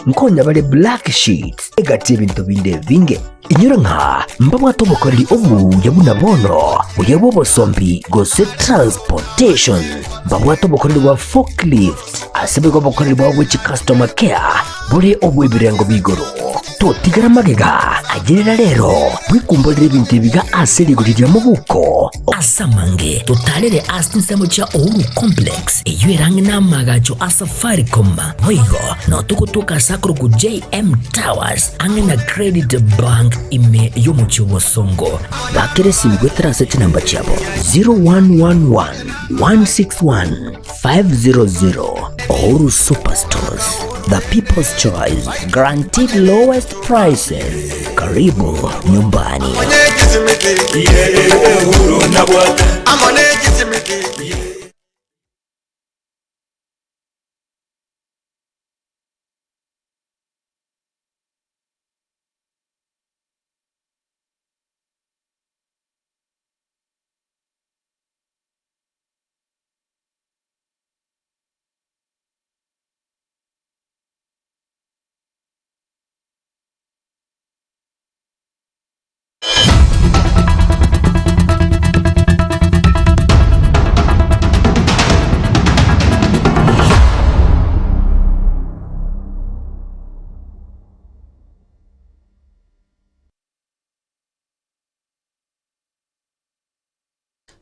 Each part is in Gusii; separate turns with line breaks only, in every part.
Nkonya bare black sheets egati y'ebinto binde ebinge. Inyora ng'a mbabwate obokoreri obuya buna bono, buya bw'obosombi gose transportation. Mbabwate obokoreri bwa forklift ase boigo obokoreri bwabo bwe chicustomer care bore obw'ebirengo b'igoro. Totigara magega, ayerera rero bwekumborere ebinto ebiga ase rigori ria mobuko. Ase amange totarere ase chinsemo chia Uhuru Complex eyio ere ang'e n'amaagacho a Safaricom. Boigo notogotoka ase akorokwa JM Towers ang'e na Credit Bank ime y'omochie o Bosongo. Bakera esimi goetera ase chinamba chiabo 0111 161 500. Uhuru Superstores, the people's choice, guaranteed lowest prices. Karibu nyumbani.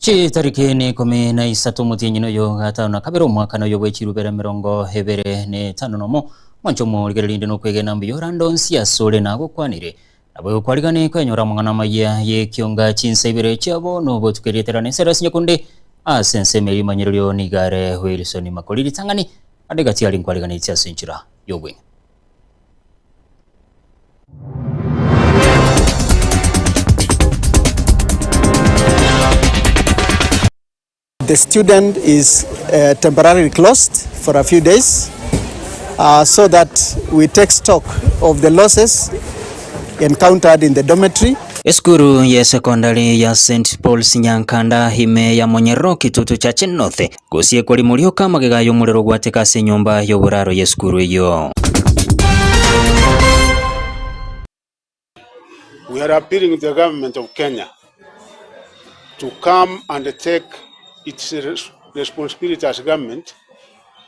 Chitariki ni ikomi na isato omotienyi noyo gatano na kabere omwaka noyo bwe chirubere emerongo ebere na etano nomo mwanche omorigereria inde nokwegena mbuya orande onsi asore nagokwanire nabo okwarigane kwenyora amang'ana amaya y'ekionga chinsa ibere chiabo nobotuko erieta riane Cyrus Nyakundi ase ensemo eye rimanyererio nigo are Wilson Makori ritang'ani ande gati aria nkwariganetie ase enchera y'obweng'e.
The student is uh, temporarily closed for a few days uh, so that we take stock of the losses encountered in the dormitory.
Esukuru ye secondary ya St Paul's Nyankanda ime ya Monyerero Kitutu Church North Gosiekwa rimo rioka amagega y'omorero gwateka ase enyomba y'oboraro y'esukuru eyio.
We are appealing to the government of Kenya to come and take its responsibility as government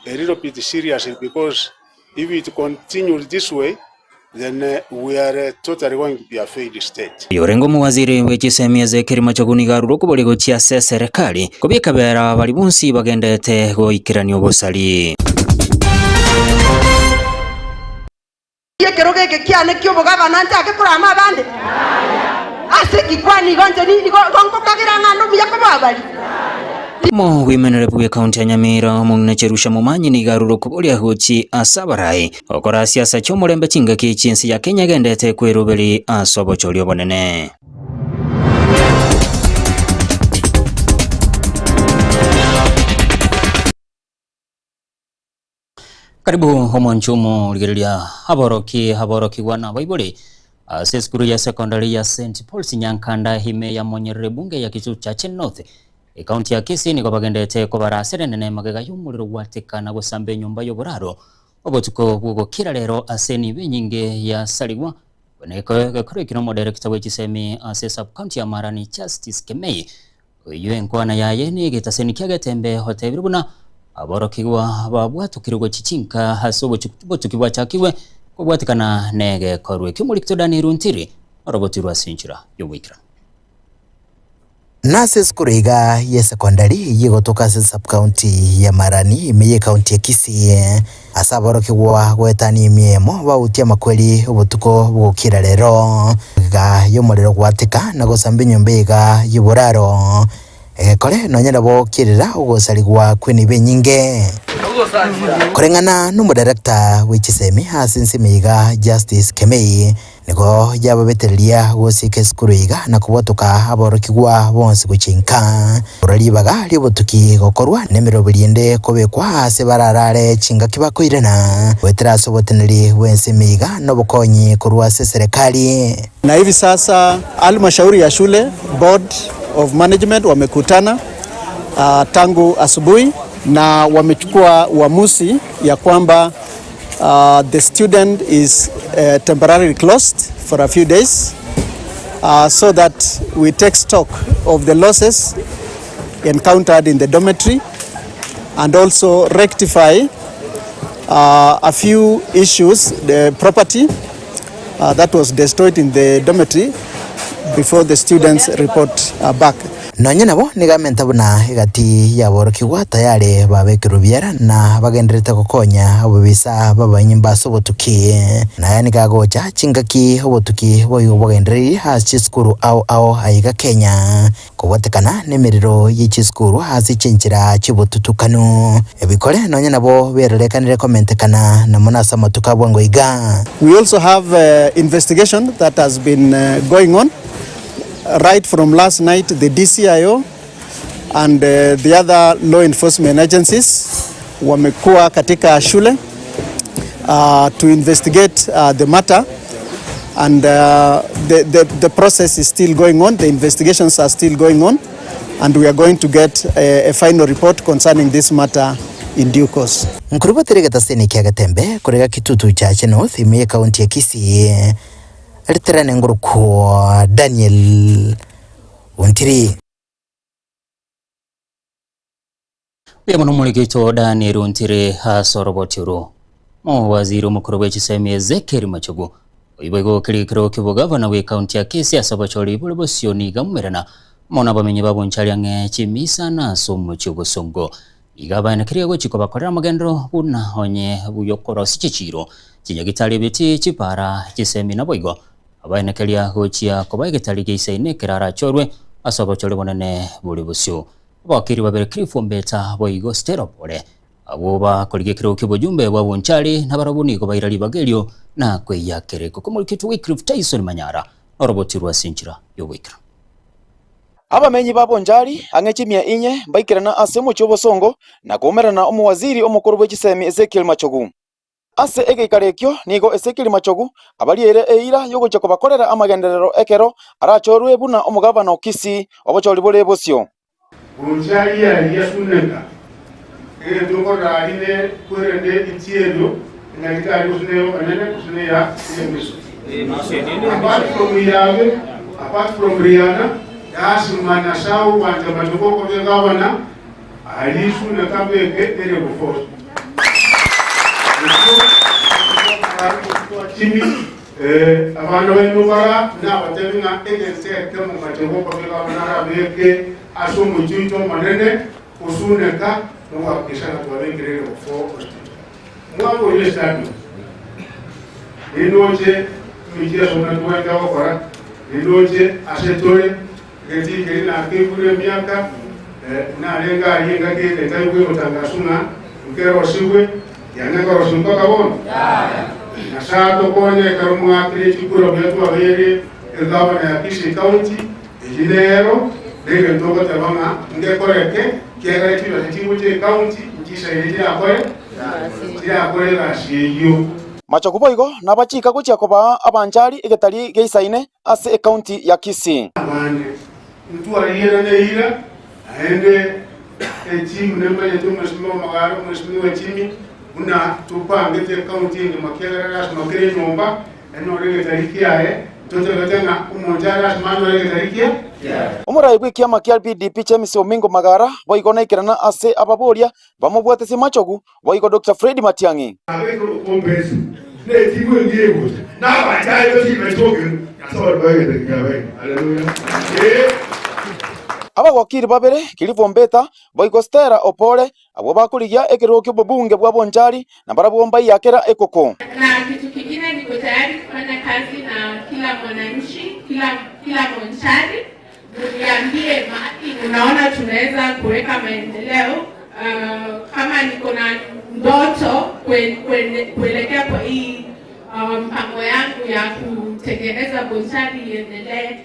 a little bit seriously because if it continues this way then we are totally going to be a failed state.
Oyorenge omowaziri bwe chisemi Ezekiel Machogu nigo arure okobori gochia ase eserekari kobieka bera baria bonsi bagenderete goikerania obosari.
Ekerogo eke kiane ki'obogabana nchake korama abande? Ase ki kwani igo inche nigo nkokagera ng'a nobuya koba abari?
Omogwemenerebu bw'ekaunti ya Nyamira, omong'ina Cherusha Momanyi nigo arure okoboria gochia ase abarai gokora siasa chi'omorembe chingaki chi'ense ya Kenya egendete kweroberi ase obochori obonene. Karibu omonche omorigereria aboroki aborokigwa na abaibori ase esukuru ya secondary ya St Paul's Nyankanda ime ya Monyerere ebunge ya Kisutu Chache North ekaunti ya Kisii nigo bagenderete kobara ase rinene magega y'omorero gwateka na gosamba enyomba y'oboraro obotuko bw'ogokira rero ase enibo enyinge yasarigwa buna gekoro eki nomoderekita bwe chisemi ase sub county ya Marani Justice Kemei Oyio enkwana yaye negetaseni kia getembe otebire buna aborokigwa babwatokire gochia chinka ase obotuki bwachakigwe kobwatikana negekorwa ekio Omorikito Daniel Ntiri orobotirwe ase enchera y'ogoikeranu.
Nase esukuru iga y'esekondari eyio egotoka ase sub-county ya Marani ime y'ecounty ya Kisii, ase aborokigwa goetania emia eyemo bautie amakweri obotuko bogokira rero. Magega y'omorero gwateka na gosamba enyomba eyega y'oboraro, egekore nonya nabo kierera ogosarigwa kw'enibo enyinge. Koreng'ana n'omodarekta bwe chisemi ase ensemo eyega Justice Kemei, Nigo yababetereria gosieka esukuru iga na kobwatoka aborokigwa bonsi gochia inka. Korwa ribaga ri'obotuki gokorwa, nemeroberi ende kobekwa aase bararaare chingaki bakoirana, goetera ase oboteneneri bw'ensemo iga na obokonyi korwa ase eserekari.
Na hivi sasa halmashauri ya shule board of management wamekutana uh, tangu asubuhi na wamechukua uamuzi ya kwamba. The student is temporarily closed for a few days so that we take stock of the losses encountered in the dormitory and also rectify a few issues, the property that was destroyed in the dormitory before the students report back.
Nonya nabo nigo amenta buna egati y'aborokigwa tayari babekirwe biara na bagendererete gokonya ababisa b'abanyimba ase obotuki. Na aya nigo agocha chingaki obotuki boigo bogendereire ase chisukuru ao ao aiga Kenya kobwatekana nemerero ye chisukuru ase chinchera chi'obotutukanu. Ebikore nonya nabo biarorekanire komentekana na mono ase amatuko a bwango iga.
We also have investigation that has been going on. Right from last night the DCIO and the other law enforcement agencies wamekuwa katika shule to investigate the matter and the process is still going on, the investigations are still going on and we are going to get a final report concerning this matter in due course.
Nkorubatera egetaseni kia Getembe korega Kitutu Chache North ime y'Ekaunti ya Kisii. Riterane ngorokwo Daniel Ontiri.
Mbuya mono omorikito Daniel Ontiri ase oroboti oro. Omowaziri omokoro bwe chisemi Ezekiel Machogu oibo igo kerikero ki'obogavana bwe county ya Kisii ase obochori bore bosio nigo amomerana mono abamenyi ba Bonchari ang'e chimisa na ase omochie obosongo. Iga abaenekeria gochia kobakorera amagenderero buna onye buya okorosia chichiiro, chinyagitari ebiti, chipaara, chisemi naboigo abaenekeria gochia koba egetari geisaine ekero arachorwe ase obochori bonene bore bosio. Abawakili babere Cliff Ombeta boigo Stella Obore abwo bakorigia ekerogo ki'obojumbe bwa Bonchari nabarabwo nigo baira ribaga erio na kweyakera ekoko. Omorikiti Wycliffe Tyson Manyara noroboti rwa ase enchera y'ogoikera.
Abamenyi ba Bonchari ang'e chimia inye mbaikerana ase omochie obosongo na koumerana omowaziri omokoro bwe chisemi Ezekiel Machogu. Ase egeikaro ekio nigo Ezekiel Machogu abarieire eira y'ogochia kobakorera amagenderero ekero arachorwe buna omogabana o Kisii obochori bore bosio.
Bonchari aria suneka, egento nkorora aria ne kwerende itienio enyagitari gose neye omonene gose neya emiso. Apart from Yabe, apart from Rihanna, lasima Nyasaye ogwancha amatuko okoba egavana, aria suneka abeke ere bofori. Ekio Jimmy, abana baino bara nabatebi ng'a egento ekemo amatuko okoba egavana arabeke ase omochie oito omonene, osuneka, nogohakikisha ng'a twabekire ere bofo hospital. Mwaboire stadium, nindoche emicheso buna tobwenerete gokora, nindoche ase tore, egetii keria nakeigure emiaka, narenge aria engaki eye etari bwegotangaswa ng'a nkerosigwe, kiang'e nkorosiwe mpaka bono. Nyasae atokonye ekero mwaakire chikura buya twabeire egavana ya Kisii County, eyio nero negento ogoteba ng'a ngekoreke, kiagera chibesa chigocha ecounty nchisaine chirakore chirakore egasi eyio.
Machogu boigo nabachika gochia kobaa abanchari egetari geisaine ase ecounty ya Kisii.
Abande ntwarigerana eira, naende etimu nemanyete omwesimigwa omogare, omwesimigwa Jimmy, buna topangete ecounty engima kiagera lasima kera enyomba enyore egetari kiaye, ntotebete ng'a omonto are lasima anyore egetari kia kiaye.
Omorai bw'ekiama kia BDP James Omingo Magara boigo naikerana ase ababoria bamobwatesie Machogu boigo Doctor Fred Matiang'i. Abagokiri babere, Cliff Ombeta boigo Stella Opore, abwo bakorigia ekerogo ki'obobunge bwa Bonchari, na barabwo mbaiakera ekoko.
Na kitu kingine niko tayari kufanya kazi na kila mwananchi, kila kila Bonchari. Muniambie mahali unaona tunaweza kuweka maendeleo. Kama niko na ndoto kuelekea kwa hii mpango yangu ya kutengeneza Bonchari iendelee.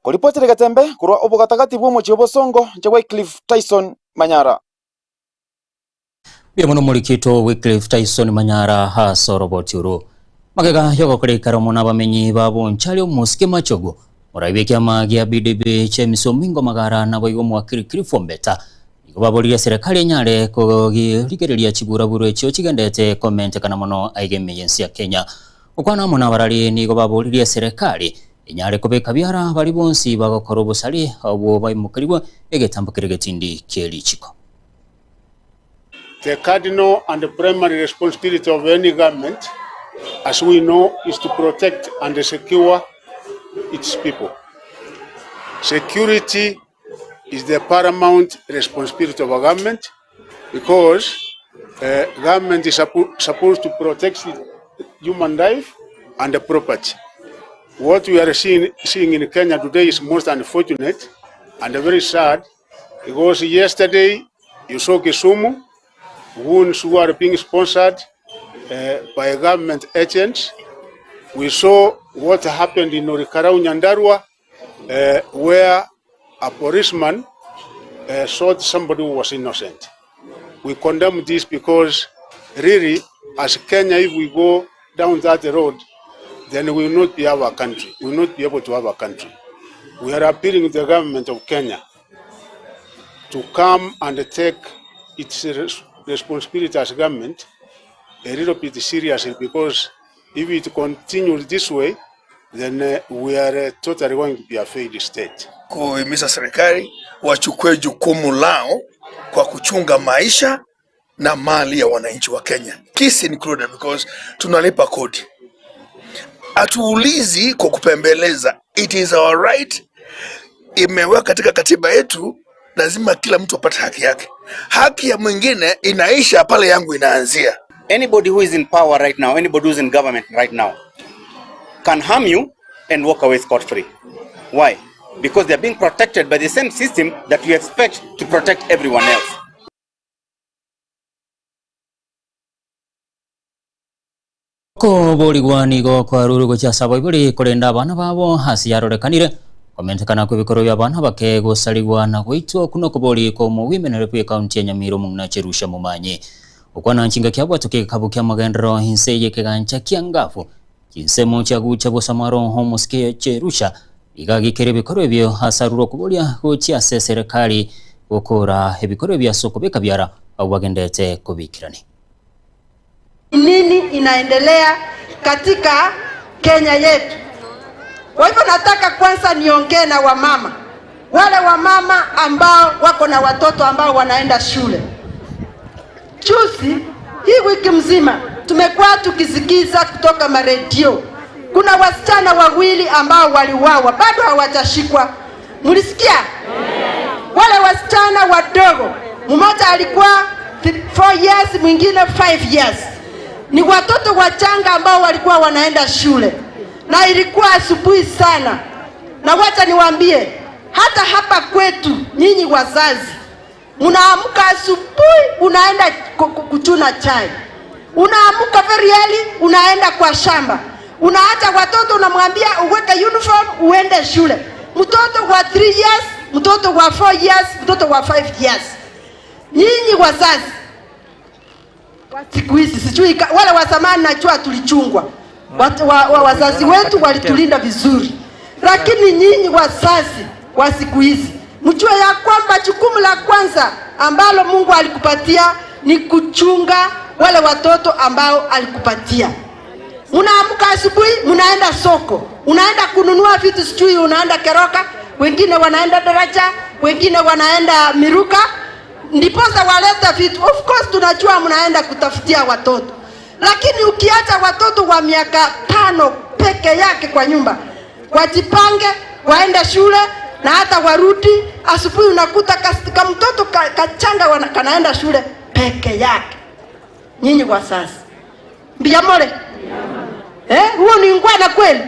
Koripo Gokoripotera egetembe korwa obogatagati bw'omochie o Bosongo, inche Wycliffe Tyson Manyara.
Mbuya mono omorikito Wycliffe Tyson Manyara ase oroboti oro. Magega y'ogokora ekaramo nabamenyi ba Bonchari omosike Machogu, morai bw'ekiama gia BDP James Omingo Magara naboigo omowakiri Cliff Ombeta nigo baboririe eserekari enyare korigereria chiburaburo echio chigendete komentekana mono aiga ime y'ense ya Kenya. Gokwana amo nabarari nigo baboririe eserekari enyare kobeka biara baria bonsi bagokora obosari obwo baimokerigwe egetambo keria getindi kie richiko.
The cardinal and primary responsibility of any government, as we know, is to protect and secure its people. Security is the paramount responsibility of a government because uh, government is suppo- supposed to protect human life and the property. What we are seeing, seeing in Kenya today is most unfortunate and very sad because yesterday you saw Kisumu, wounds who are being sponsored uh, by government agents. We saw what happened in Ol Kalou Nyandarua, uh, where a policeman uh, shot somebody who was innocent. We condemn this because really, as Kenya, if we go down that road, then we will not be our country. We will not be able to have a country. We are appealing to the government of Kenya to come and take its res- responsibility as government a little bit seriously because if it continues this way, then uh, we are uh, totally going to be a failed state.
Kuhimiza serikali wachukue jukumu lao kwa kuchunga maisha na mali ya wananchi wa Kenya, Kisii included, because tunalipa kodi. Hatuulizi kwa kupembeleza, it is our right, imewekwa katika katiba yetu, lazima kila mtu apate haki yake. Haki ya mwingine inaisha pale yangu inaanzia.
Anybody who is in power right now, anybody who is in government right now, can harm you and walk away scot-free. Why? Because they are being protected by the same system that you expect to protect everyone else.
Koborigwa nigo kwarure gochia ase abaibori korenda abana babo ase yarorekanire komentekana kw'ebikorwa bia abana bake gosarigwa na goitwa okwo nokobori kwa omowimenere bwe ekaunti ya Nyamira omong'ina Cherusha Momanyi. Okwana nchinga kiabwatoka egekabu kia amagenderero inse y'ekegancha kia ngafu chinsemo chiagucha bosamaro omosike Cherusha iga gikere ebikorwa ebio ase arure okoboria gochia ase eserekari gokora ebikorwa ebio ase okobeka biara abwo bagendete kobikirani.
Nini inaendelea katika Kenya yetu? Kwa hivyo nataka kwanza niongee na wamama, wale wamama ambao wako na watoto ambao wanaenda shule. Juzi hii wiki mzima tumekuwa tukisikiza kutoka maredio, kuna wasichana wawili ambao waliuawa bado hawajashikwa. Mlisikia? Wale wasichana wadogo, mmoja alikuwa 4 years, mwingine 5 years. Ni watoto wachanga ambao walikuwa wanaenda shule, na ilikuwa asubuhi sana. Na wacha niwaambie, hata hapa kwetu nyinyi wazazi mnaamka asubuhi, unaenda kuchuna chai, unaamka very early, unaenda kwa shamba, unaacha watoto, unamwambia uweke uniform uende shule. Mtoto wa 3 years, mtoto wa 4 years, mtoto wa 5 years. Nyinyi wazazi wa siku hizi, sijui wale wa zamani najua tulichungwa, wazazi wetu walitulinda vizuri, lakini nyinyi wazazi wa siku hizi mjue ya kwamba jukumu la kwanza ambalo Mungu alikupatia ni kuchunga wale watoto ambao alikupatia. Unaamka asubuhi, mnaenda soko, unaenda kununua vitu, sijui unaenda Keroka, wengine wanaenda Daraja, wengine wanaenda Miruka, ndiposa waleta vitu. Of course tunajua mnaenda kutafutia watoto, lakini ukiacha watoto wa miaka 5 peke yake kwa nyumba, wajipange waende shule na hata warudi asubuhi, unakuta kamtoto kachanga kanaenda shule peke yake. Nyinyi wazazi mbiyamole, huo ni ngwana kweli?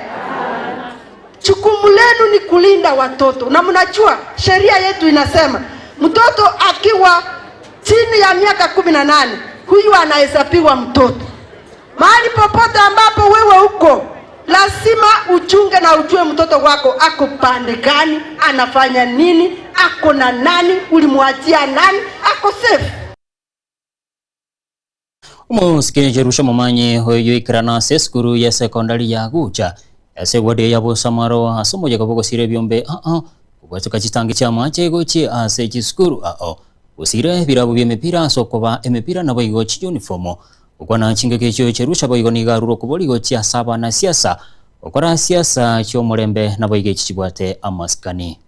Jukumu lenu ni kulinda watoto, na mnajua sheria yetu inasema mtoto akiwa chini ya miaka 18 huyu anahesabiwa mtoto. Mahali popote ambapo wewe uko, Lazima uchunge na ujue mtoto wako ako pande gani, anafanya nini, ako na nani, ulimwachia nani, ako safe.
Omosike Jerusha Momanyi oyo oikerana ase esukuru ya sekondari ya Gucha ase eward ya Bosamaro ase omoyega bw'ogosira ebiombe ao kobwatoka chitangi chi'amache gochia ase chisukuru ao gosira ebirabu bi'emepira ase okoba emepira naboigo chiyunifomu Gokwana chingaki echio Jerusha boigo nigo arure okobori gochia ase abanasiasa gokora siasa chi'omorembe naboigo echi chibwate amasikani.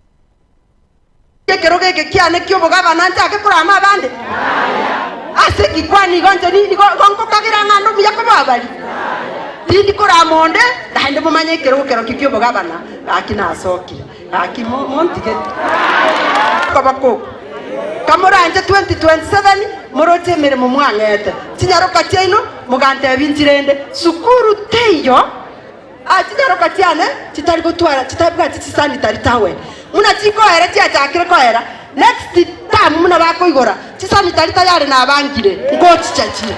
Ekerogo eke kiane ki'obogabana nchake korama abande? Ase ki kwani igo inche nigo nkokagera ng'a nomuya koba-abari? Tindi korama onde, naende momanye ekerogo kerokio ki'obogabana, gaki nasokire, gaki montige koba koko. Kamoranche 2027 moroche emeremo mwang'ete, chinyaroka chiaino mogantebia inchi rende sukuru teiyo. Aa chinyaroka chiane chitari gotwara chitabwati chisanitary towel buna chikoera chiachakire koera next term buna bakoigora chisanitary tayari nabangire ngochichachia.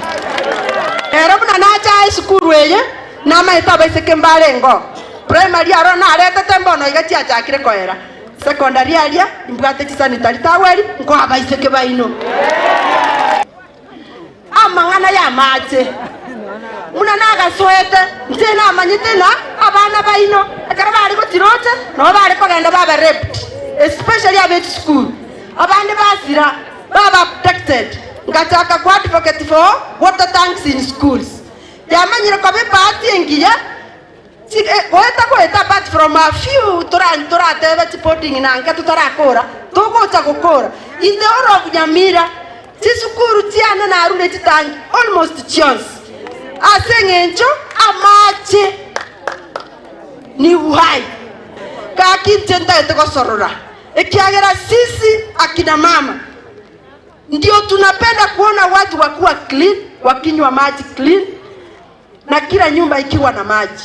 Ero buna nacha aa esukuru eye namaete abaiseke mbarengeo primary aro naretete mbono iga chiachakire koera secondary aria imbwate chisanitary towel nkoa abaiseke baino. Amang'ana y'amache, buna nagasoete, inche namanyete ng'a abana baino ekero bare gochiroche nabo bare kogenda babe raped, especially ab'echisukuru. Abande basira, baba abducted. Ngachaka ko advocate for water tanks in schools. Yamanyire koba ebahati engiya. Goeta goeta apart from a few toratebe chiboarding na nke totarakora, togocha gokora. In the whole of Nyamira, chisukuru chiane narure chitangi almost chionsi ase eng'encho amache ni uhai. Gaki inche ntagete gosorora ekiagera sisi akina mama ndio tunapenda kuona watu wakiwa clean, wakinywa maji clean na kila nyumba ikiwa na maji.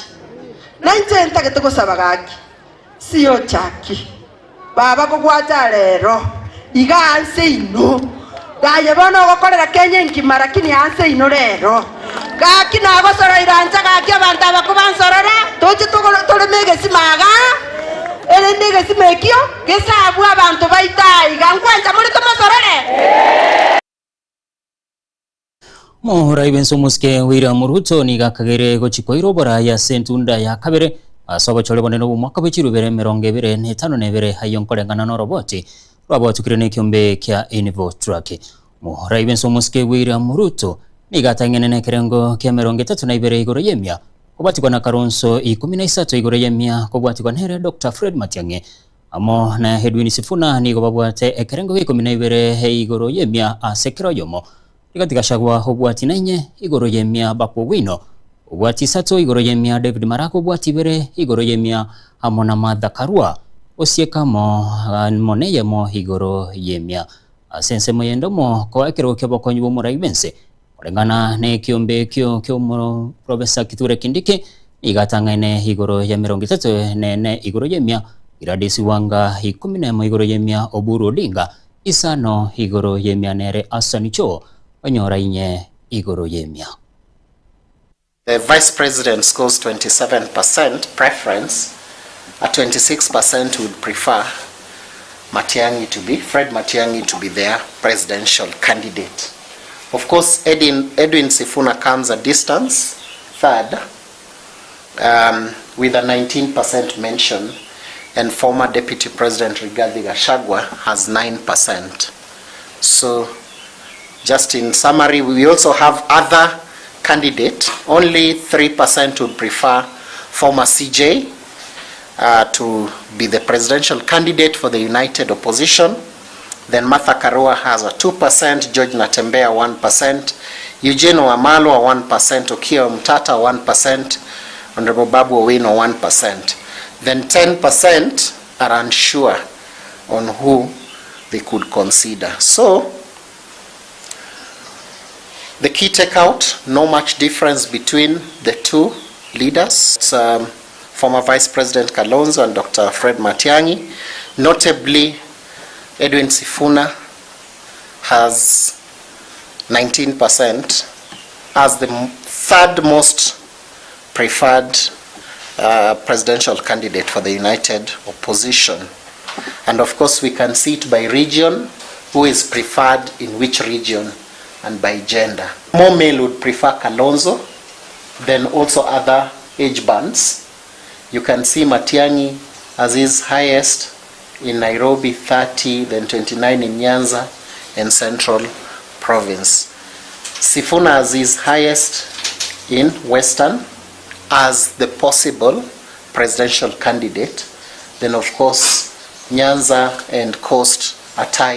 Na inche ntagete gosaba gaki, siochaki baba kogwacha rero iga anse ino, gaye bono ogokorera Kenya engima lakini anse ino rero gaki nagosoroire ancha gaki abanto aba kobansorora toche toreme egesima igaa erinde egesima ekio gesabwe abanto baito aiga nkwancha more tomosorore?
Morai bw'ense omosike William Ruto nigo akageire gochia koira oborai ase entunda ya kabere ase obochore bonene bw'omwaka bwe chirubere emerongo ebere na etano na ebere ayio nkoreng'ana noroboti rwabwatukire nekiombe kia Infotrack. Morai bw'ense omosike William Ruto nigo atang'ene nekerengo kia emerongo etato na ibere igoro y'emia kobwatikwa na Kalonzo ikomi na isato igoro y'emia kobwatikwa nere Doctor Fred Matiang'i amo na Edwin Sifuna nigo babwate ekerengo gia ikomi na ibere igoro y'emia ase kera oyomo. Rigathi Gachagua obwati nainye igoro y'emia Babu Owino obwati isato igoro y'emia David Maraga obwati ibere igoro y'emia amo na Martha Karua osieka amo amo neyemo igoro y'emia ase ensemo y'endomo koa ekerogo ki'obokonyi bw'omorai bw'ense koreng'ana nekiombe ekio ki'omoprofesa Kithure Kindiki nigo atang'aine igoro y'emerongo etato nene igoro y'emia Gladys Wanga ikomi nemo igoro y'emia Oburu Odinga Isano igoro y'emia nere Hassan Joho, onyora inye igoro y'emia.
The Vice President scores 27 percent preference, a 26 percent would prefer Matiang'i to be, Fred Matiang'i to be their presidential candidate. Of course, Edwin, Edwin Sifuna comes a distance, third, um, with a 19% mention, and former Deputy President Rigathi Gachagua has 9%. So, just in summary, we also have other candidate. Only 3% would prefer former CJ uh, to be the presidential candidate for the united opposition. Then Martha Karua has a 2%, George Natembeya 1%, Eugene Wamalwa 1%, Okiya Omtatah 1%, Honorable Babu Owino 1%. Then 10% are unsure on who they could consider. So the key takeout, no much difference between the two leaders. It's, former Vice President Kalonzo and Dr. Fred Matiang'i. Notably, Edwin Sifuna has 19% as the third most preferred presidential candidate for the United Opposition. And of course we can see it by region, who is preferred in which region and by gender. More male would prefer Kalonzo than also other age bands. You can see Matiang'i as his highest in Nairobi 30, then 29 in Nyanza and Central Province. Sifuna as his highest in Western as the possible presidential candidate. Then of course Nyanza and Coast are tied.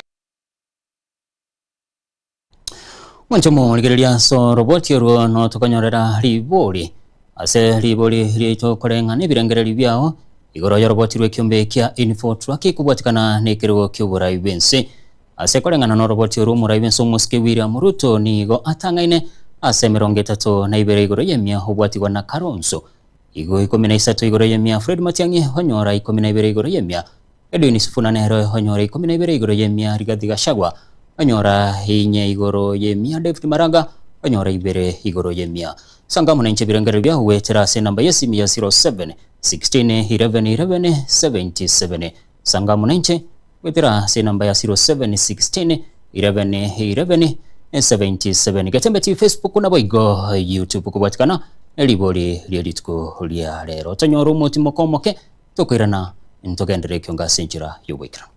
Mwanche omorigereria ase oroboti orwo notokonyorera ribori ase ribori riaito koreng'ana ebirengererio biao igoro y'oroboti rw'ekiombe kia Infotrak kobwatikana nekerogo ki'oborai bw'ense. Ase koreng'ana noroboti orwo omorai bw'ense omosike William Ruto nigo atang'aine ase emerongo etato na ibere igoro y'emia obwatigwa na Kalonzo igo 13 igoro y'emia Fred Matiang'i onyora 12 igoro y'emia Edwin Sifuna nere onyora 12 igoro y'emia Rigathi Gachagua onyora inye igoro y'emia David Maraga onyora ibere igoro y'emia Sanga amo nainche ebirengererio biao goetera ase enamba y'esimi ya 07 16 11 11 77 Sanga amo nainche goetera ase enamba ya 07 16 11 11 77 Getembe TV Facebook naboigo YouTube kobwatikana neribori rie rituko ria rero. Tonyore omotimoka omoke Tokoirana ntogenderere ekiongo ase enchera y'ogoikeranu.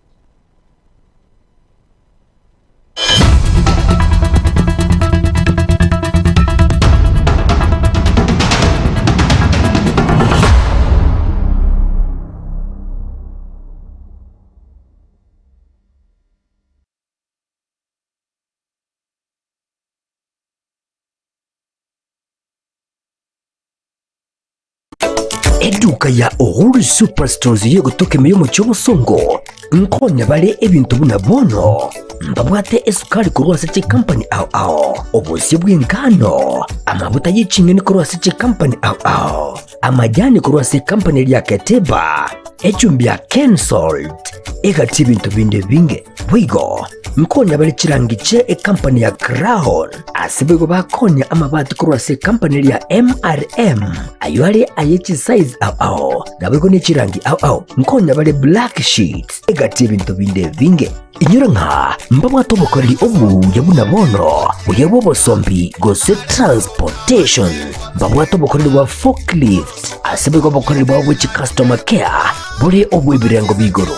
Eduka ya Uhuru Superstores y'egotoka ime y'omochie obosongo nkonya bare ebinto buna bono mbabwate esukari korwa ase chikampani ao ao, obosio bw'engano, amabuta ye ching'eni korwa ase chikampani ao ao, amajani korwa ase ekampani eria ya Keteba, echumbi ya Kensalt, egati ebinto binde ebinge. Boigo nkonya bare chirangi chie ekampani ya Crown, ase boigo bakonya amabati korwa ase ekampani eria ya MRM, ayio are aye chisize ao ao, naboigo ne chirangi ao ao. Nkonya bare black sheets, egati ebinto binde ebinge. Inyora ng'a mbabwate obokoreri obuya buna bono, buya bw'obosombi gose transportation. Mbabwate obokoreri bwa forklift, ase boigo obokoreri bwabo bwe chicustomer care bore obw'ebirengo b'igoro.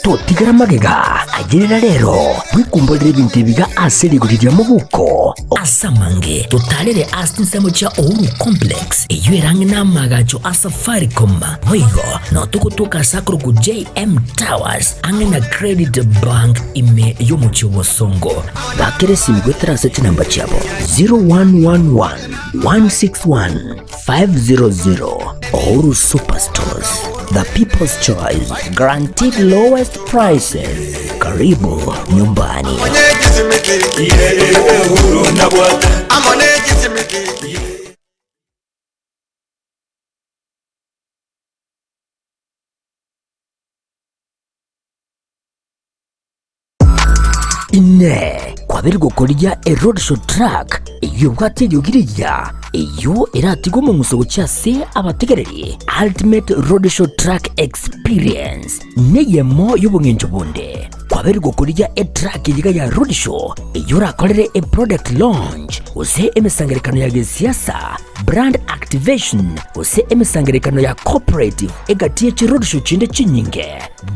Totigera magega, ayerera rero, bwekumborere ebinto ebiga ase rigori ria mobuko. Ase amange, totarere ase chinsemo chia Uhuru Complex, eyio ere ang'e n'amaagacho a Safaricom. Boigo, nao togotoka ase akorokwa JM Towers, ang'e na Credit Bank ime y'omochie o Bosongo. Bakera esimi goetera ase chinamba chiabo 0111 161 500 Uhuru Superstores, the people's choice, guaranteed lowest prices. Karibu nyumbani. Inee! Kwabeire gokorigia eroadshow truck eyio ebwate eriogi rigiya, eyio eratige omong'uso gochia ase abategereri? Ultimate Roadshow Truck Experience neyemo y'obong'encho bonde. Kwabeire gokorigia etruck eyiga ya roadshow eyio orakorere eproduct launch gose emesangererekano ya gesiasa, brand activation gose emesangererekano ya cooperative egati ye chiroadshow chinde chinyinge.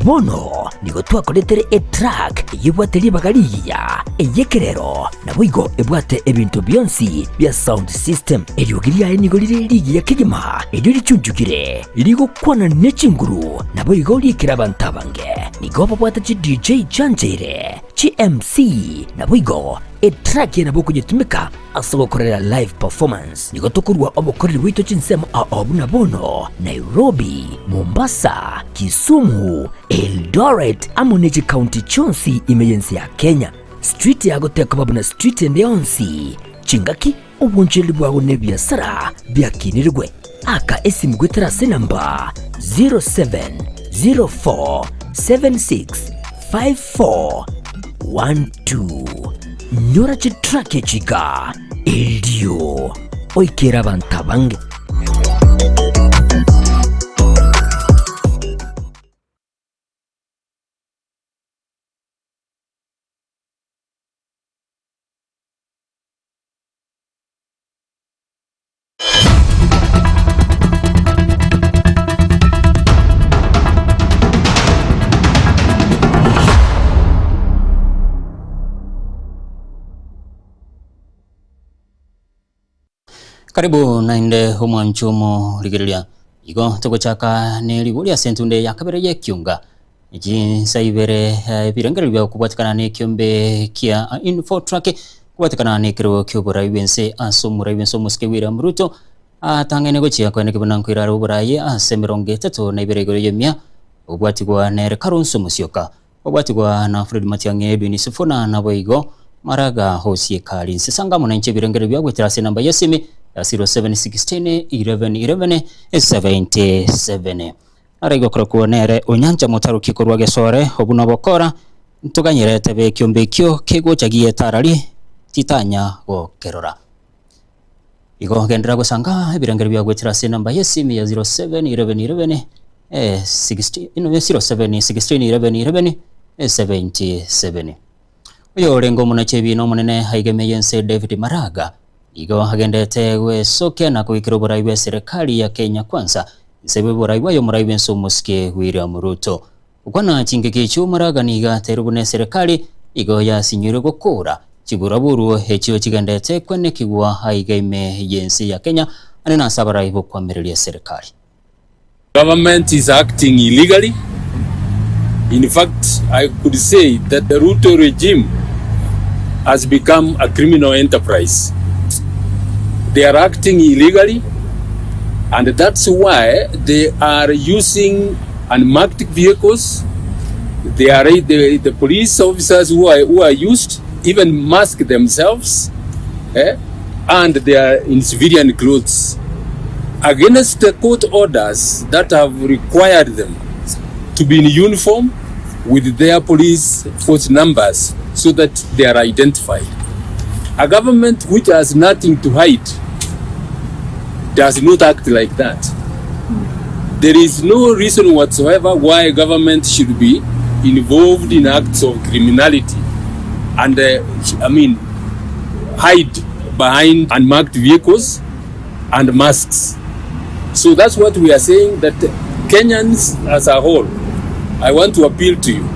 Bono nigo twakoretere etruck eyio ebwate ribaga rigiya, ey'ekerero, naboigo ebwate ebinto bionsi bia sound system. Eriogi riaye nigo rire rigiya kegima, erio richunchukire, rigokwana ne chinguru, naboigo riikire abanto abange. Nigo babwate chi DJ chiancheire, chi MC, naboigo Etrack eye nabo okonyetumeka ase ogokorera live performance. Nigo tokorua obokoreri bwaito chinsemo ao buna bono, Nairobi, Mombasa, Kisumu, Eldoret amo ne chikaunti chionsi ime y'ense ya Kenya. Street yago tekoba buna street ende yonsi. Chingaki, obonchereri bwago na ebiasara biakinirigwe. Aka esimu goetera ase enamba 0704 76 5412 Nyora chitrack echi iga erio oikere abanto abange.
Karibu naende omwancho omorigereria. Igo togochaka ne ribori ase entunde ya kabere y'ekiunga. Chinsa ibere ebirengererio bia kobwatekana n'ekiombe kia Infotrak kobwatekana n'ekerogo ki'oborai bw'ense ase omorai bw'ense omosike William Ruto atang'aine gochia koeneki buna nkoira are oborai ase emerongo etato na ibere igoro y'emia obwatigwa nere Kalonzo Musyoka obwatigwa na Fred Matiang'i Edwin Sifuna naboigo Maraga Hosie Karinsi. Sanga amo nainche ebirengererio bia goetera ase enamba y'esimi ya 0716 11 11 77. Naro igokorokwa nere Onyancha motaroki korwa Gesore, obwo nobokora, ntoganyerete b'ekiombe ekio kegocha gi'etarari, titanya gokerora. Igo genderera gosanga ebirengererio bia goetera ase enamba y'esimi ya 07 11 11 60 07 16 11 11 77. Oyorenge omonachi ebiina omonene aiga ime y'ense David Maraga nigo agendete gwesokia na koikera oborai bw'eserekari ya Kenya Kwanza inse bw'oborai bwaye omorai bw'ense omosike William Ruto. Gokwana chingaki echio Maraga nigo aterwe buna eserekari nigo yasinyirwe gokora chiburaburwo echio chigendete kwenekigwa aiga ime y'ense ya Kenya ande nase abarai bokwamireria eserekari.
Government is acting illegally, in fact I could say that the Ruto regime has become a criminal enterprise. They are acting illegally and that's why they are using unmarked vehicles. They are the police officers who are used even mask themselves eh, and they are in civilian clothes against the court orders that have required them to be in uniform with their police force numbers so that they are identified. A government which has nothing to hide does not act like that. There is no reason whatsoever why government should be involved in acts of criminality and I mean hide behind unmarked vehicles and masks. So that's what we are saying, that Kenyans as a whole, I want to appeal to you.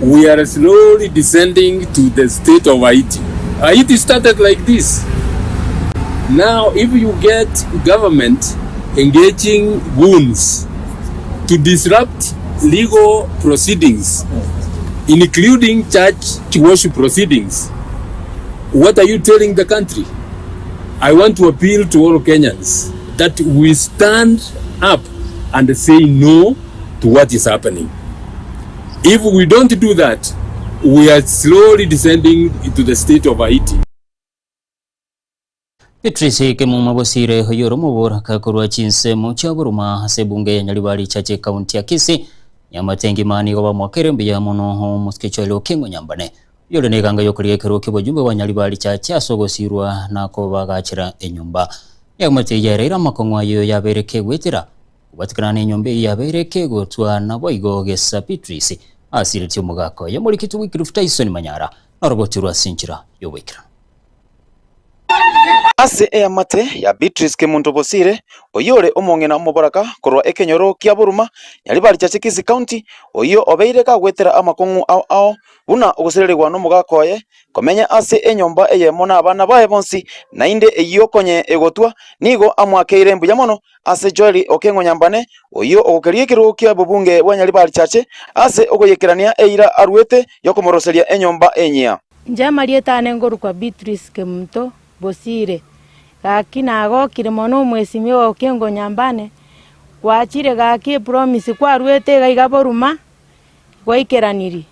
We are slowly descending to the state of Haiti. Haiti started like this. Now, if you get government engaging goons to disrupt legal proceedings, including church worship proceedings, what are you telling the country? I want to appeal to all Kenyans that we stand up and say no to what is happening. If we don't do that, we are slowly descending into the state of Haiti.
Beatrice Kemuma Bosire oyore omoboraka korwa chinsemo chia Buruma ase ebunge ya Nyaribari Chache County ya Kisii Nyamate engima nigo bamwakere mbuya mono omosike Joel Okengo Nyambane oyore neganga yokorigia ekerogo kiobojumbe bwa Nyaribari Chache ase ogosirwa na kobagachera enyomba. Eamate eyio yaereire amakong'u ayio yabeire kegwetera Kobatikana nenyomba eyio yabeire kegotwa naboigo gesa Beatrice asiretie omogaka oye omorikiti Wycliffe Tyson Manyara noroboti rwa ase enchera y'oboikeranu.
Ase eamate ya Beatrice Kemunto Bosire, oyio ore omong'ina omoboraka korwa ekenyoro kia Boruma, Nyaribari Chache Kisii County, oyio obeire kagwetera amakong'u ao ao buna ogosererigwa nomogaka oye, komenya ase enyomba eyemo nabana baye bonsi, naende eyio konye egotwa, nigo amoakeire mbuya mono Ase Joeli okeng'onyambane, oyio ogokeria ekerogo kia bobunge bwa Nyaribari Chache, ase okoyekerania eira aruete y'okomoroseria enyomba enyia.
Inche amarieta ane nkorokwa Beatrice Kemunto Bosire, gaki nagokire mono omwesimi oyo okengonyambane, gwachire gaki epromise kwaruete iga iga boruma, gwaikeranirie.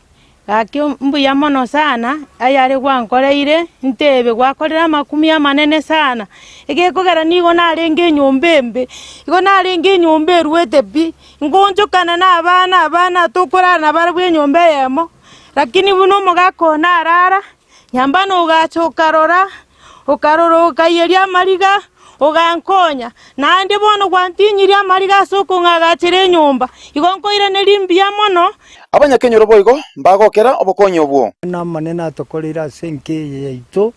Gaki mbuya mono sana ayare gwankoreire, ntebe gwakorire amakumia amanene sana, egekogera nigo narenge enyomba embe, igo narenge enyomba eruete pi, ngonchokana na abana abana tokorara nabarabwo enyomba eyemo, lakini buna omogaka one arara, nyambane ogacha okarora, okarora okaiyeria amariga, ogankonya, naende bono gwantinyirie amariga ase okong'agachera enyomba, igo nkoiraneria mbuya mono.
Abanyakenyoro boigo mbagokera obokonyi obwo.
N'amanene atokoreire ase enka eye yaito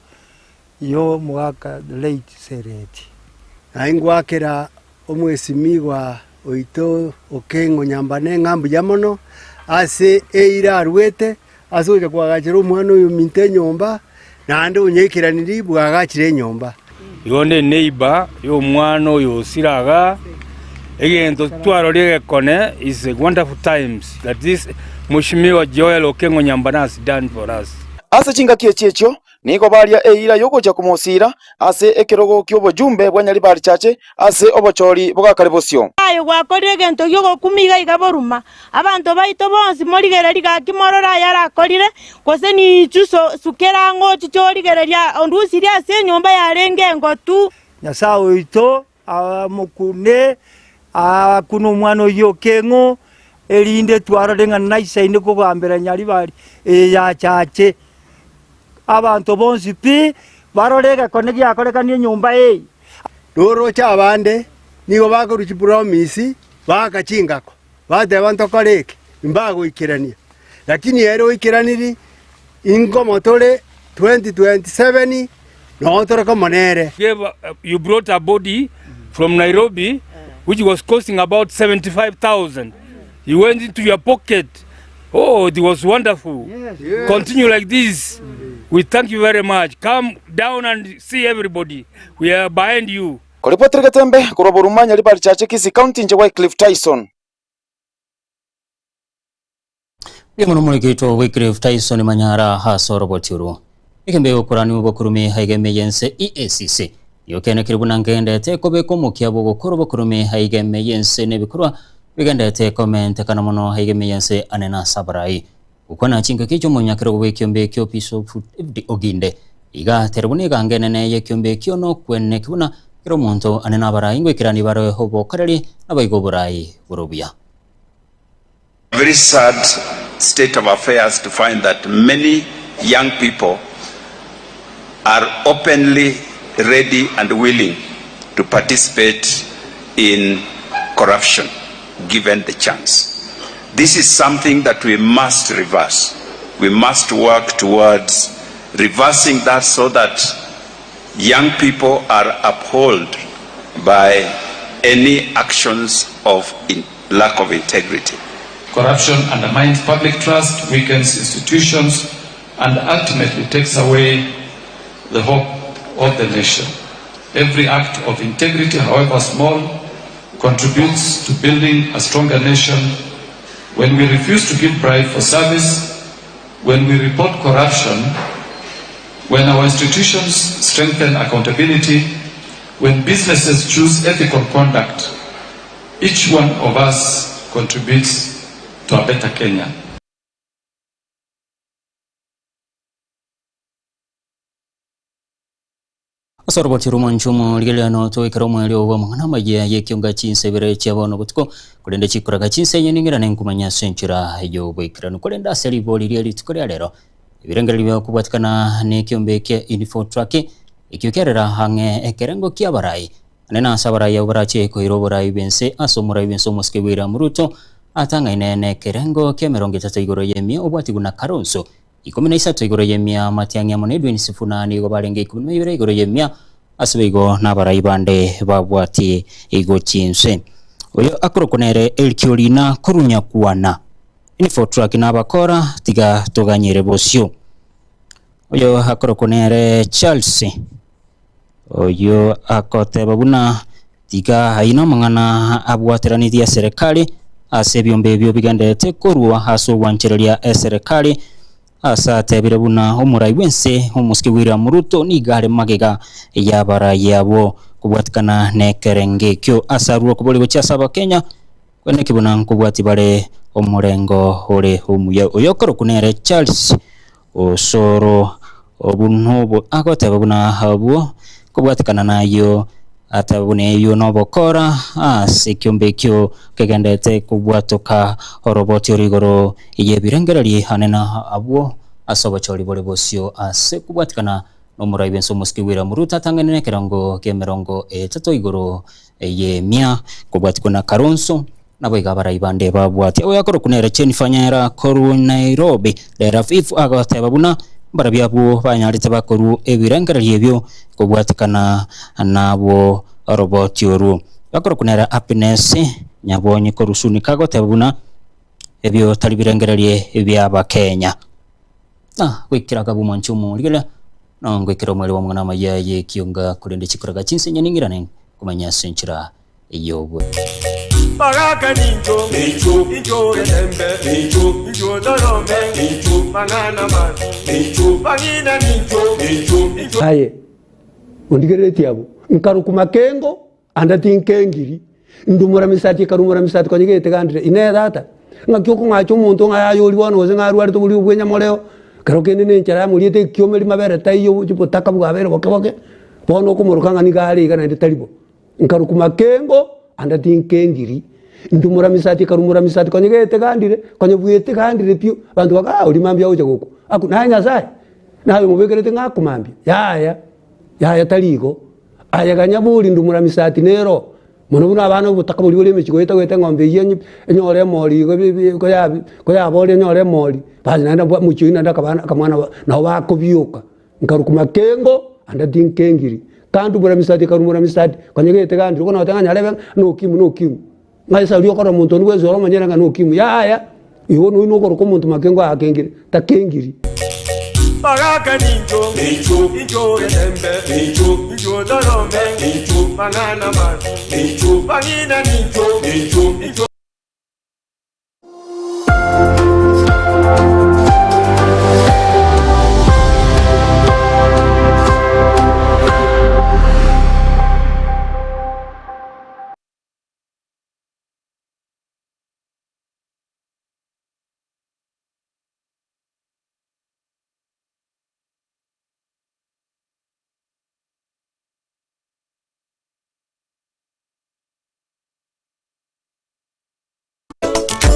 y'omogaka late Sereti.
Na ingwakera omwesimigwa oito Okeng'o Nyambane ng'a mbuya mono ase eira aruete ase ogocha koagachera omwana oyo ominto enyomba, naende onyeikeraniri bwagachire enyomba.
Igo onde eneighbour ya omwana oyo osire igaa, egento twarorire egekone is a wonderful times that this Mweshimiwa Joel Okengo Nyambane has done for us.
Ase chingaki echi echio nigo baria eira y'ogochia komosiira ase ekerogo ki'obojumbe bwa Nyaribari Chache ase obochori bogakare bosio.
Aye gwakorire egento gi'ogokumia iga iga boruma, abanto baito bonsi morigererie gaki morore ayarakorire, gose ninchu sukera ang'e ochiche origererie ondusirie ase enyomba yarenge engotu.
Nyasae oito amokune, akune omwana oyio okeng'u, erinde twarore ng'a naisaine kogambera Nyaribari eye yachache. Abanto bonsi pi barore egekone giakorekania enyomba eye.
Roroche abande nigo bakorwa chipromise baaka chingako, bateba ntokore eke, mbagoikerania. Lakini ere oikeraniri inkomo tore 2027 noo tore komo nere.
You brought a body from Nairobi which was costing about 75,000. You went into your pocket. Oh, it was wonderful. Yes. Continue like this. We thank you very much. Come down and see everybody. We are behind you.
Koripotire Getembe korwa Boruma Nyaribari Chache Kisii County inche Wycliffe Tyson.
Mbuya mono omorikito Wycliffe Tyson Manyara ase oroboti orwo. Ekembe egokoraniwa obokurume aiga ime y'ense EACC. Yokenekire buna ngendete kobeka omokia bw'ogokora obokurume aiga ime y'ense na ebikorwa bigendete komentekana mono aiga ime y'ense ane na ase abarai. Gokwana chingaki chi'omonyakerogo bw'ekiombe ekio Bishop David Oginde iga atere buna eganga enene y'ekiombe ekio nokweneki buna kera omonto ane na abarai ngoikerani bare obokoreri naboigo oborai bore obuya.
Very sad state of affairs to find that many young people are openly ready and willing to participate in corruption given the chance. This is something that we must reverse. We must work towards reversing that so that young people are upheld by any actions of in lack of integrity.
Corruption undermines public trust, weakens institutions, and ultimately takes away the hope of the nation. Every act of integrity, however small, contributes to building a stronger nation. When we refuse to give bribe for service, when we report corruption, when our institutions strengthen accountability, when businesses choose ethical conduct, each one of us contributes to a better Kenya.
Ase oroboti rw'omwancho omorigereria notoekera omwerio bw'amang'ana amaya y'ekionga chinsa ibere chia bono botuko, korende chikoraga chinsa enye ning'irane nkomanya ase enchera y'oboikeranu. Korende ase ribori rie rituko ria rero, ebirengererio bia okobwatikana nekiombe kia Infotrak, ekio kiarera ang'e ekerengo ki'abarai, Naende nase abarai abwo barache koira oborai bw'ense ase omorai bw'ense omosike William Ruto, atang'aine nekerengo ki'emerongo etato igoro y'emia obwatigwe na Kalonzo 13 igoro y'emia, Matiang'i amo na Edwin Sifuna nigo barenge 12 igoro y'emia, ase boigo nabarai bande babwatie igo chinse. Oyo akorokwa nere Elkiorina korwa Nyakwana. Infotrak nabakora tiga toganyere bosio. Oyo akorokwa nere Charles oyio agoteba buna tiga ayio namang'ana abwateranirie eserekari ase ebiombe ebio bigendererete korwa ase ogwanchereria eserekari ase atebire buna omorai bwense omosike William Ruto nigo are magega y'abarai abwo kobwatikana nekerengo ekio ase arwe okobori gochia ase abakenya kweneki buna nkobwati bare omorengo ore omuya. Oyo okorokwa nere Charles Osoro obwo agoteba buna abwo kobwatekana nayio, ateba buna eyio nobokora ase ekiombe ekio kegenderete kobwatoka oroboti ore igoro y'ebirengererio anene abwo ase obochori bore bosio ase kobwatekana nomorai bwense omosike William Ruto atang'anire nekerengo ki'emerongo etato igoro y'emia kobwatikwa na Kalonzo Naboigo abarai bande babwatia oyo akorokwa nere Jennifer Nyaera korwa Nairobi, Tel Aviv agoteba buna mbarabio abwo banyarete bakorwa ebirengererio ebio kobwatekana nabwo oroboti orwo. Akorokwa nere Happiness Nyabonyi korwa Sunika agoteba buna ebio tari birengererio bi'Abakenya. Na goikera akabua omwanchi omorigereria. Nongoikera omweri bw'amang'ana amaya y'ekionga, korende chikoraga chinsinyo ning'irane komanya ase enchera y'obwe.
Bagaka nincho, incho getembe, incho torome, mang'ana mabi, bang'ina nincho, incho.
Aye ondigereretie abwo, nkarokwa makengo, ande tinkengiri, ndumora misati ekarumora misati konya getegandire. Inee tata, ng'aki okong'acha omonto ng'a yaya oria bono gose ng'a arwarete oborwaire bwa enyamoreo, kero kende na enchara yamoriete ekiomeri mabere taiyo botaka bwabeire boke boke, bono okomoroka ng'a nigo are iga naende tari bo. Nkarokwa makengo, ande tinkengiri, ndumora misati ekarumora misati konya getegandire, konya bwetegandire pi, abanto baka ah oria mambia agocha gokwa, aku naye Nyasaye, naye omobekerete ng'a akomambia, yaya, yaya tari igo. Aye ganya bori ndumora misati nero, mono buna abana obotaka boria bore emechie goeta goeta eng'ombe eyio enye enyore emori igo bi bi koyabi koyaboria enyore emori, basi naende mbwa mochie oyio naende akabana akamwana ba nabo bakobioka. Nkarokwa makengo, ande tinkengiri, kandumora misati ekarumora misati, konya getegandire bono goteba ng'a nyarebe ng'a nokimwi nokimwi. Ng'a ase aria okorora omonto onde bwensi ore omonyene ng'a nokimwi, yaya, igo nonya nokoroka omonto makengo akengire, takengiri.
Bagaka nincho, incho getembe, incho torome, mang'ana mabi, bang'ina nincho, incho.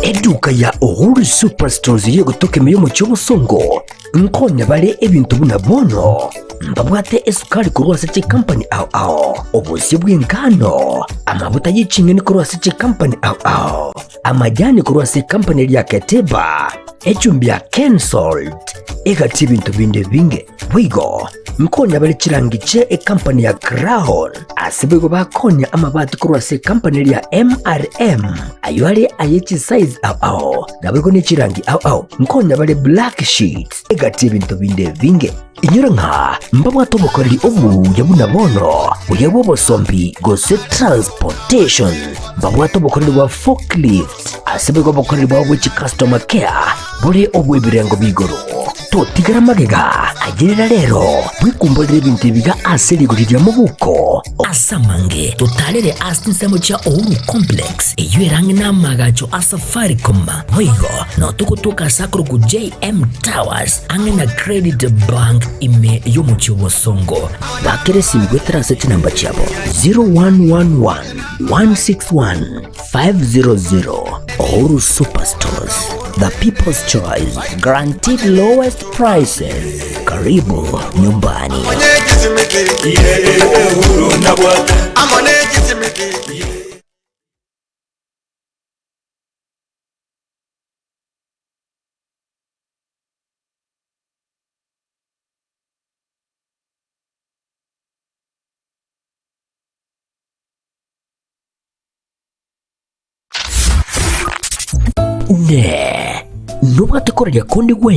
Eduka ya Uhuru Superstores y'egotoka ime y'omochie obosongo nkonya bare ebinto buna bono mbabwate esukari korwa ase chikampani ao ao, obosio bw'engano, amabuta ye ching'eni korwa ase chikampani ao ao, amajani korwa ase ekampani eria Keteba, echumbi ya Kensalt, egati ebinto binde ebinge. Boigo nkonya bare chirangi chie ekampani ya Crown, ase boigo bakonya amabati korwa ase ekampani eria MRM, ayio are aye chisize ao ao, naboigo ne chirangi ao ao. Nkonya bare black sheets, egati ebinto binde ebinge. Inyora ng'a mbabwate obokoreri obuya buna bono, buya bw'obosombi gose transportation. Mbabwate obokoreri bwa forklift, ase boigo obokoreri bwabo bwe chicustomer care bore obw'ebirengo b'igoro. Totigara magega, ayerera rero, bwekumborere ebinto ebiga ase rigori ria mobuko. Ase amange, totarere ase chinsemo chia Uhuru Complex, eyio ere ang'e n'amaagacho a Safaricom. Boigo, nao togotoka ase akorokwa JM Towers, ang'e na Credit Bank ime y'omochie o Bosongo. Bakera esimi goetera ase chinamba chiabo 0111 161 500 Uhuru Superstores, the people's choice, guaranteed lowest prices. Karibu nyumbani. Inee! Nobwate koraria konde gwensi?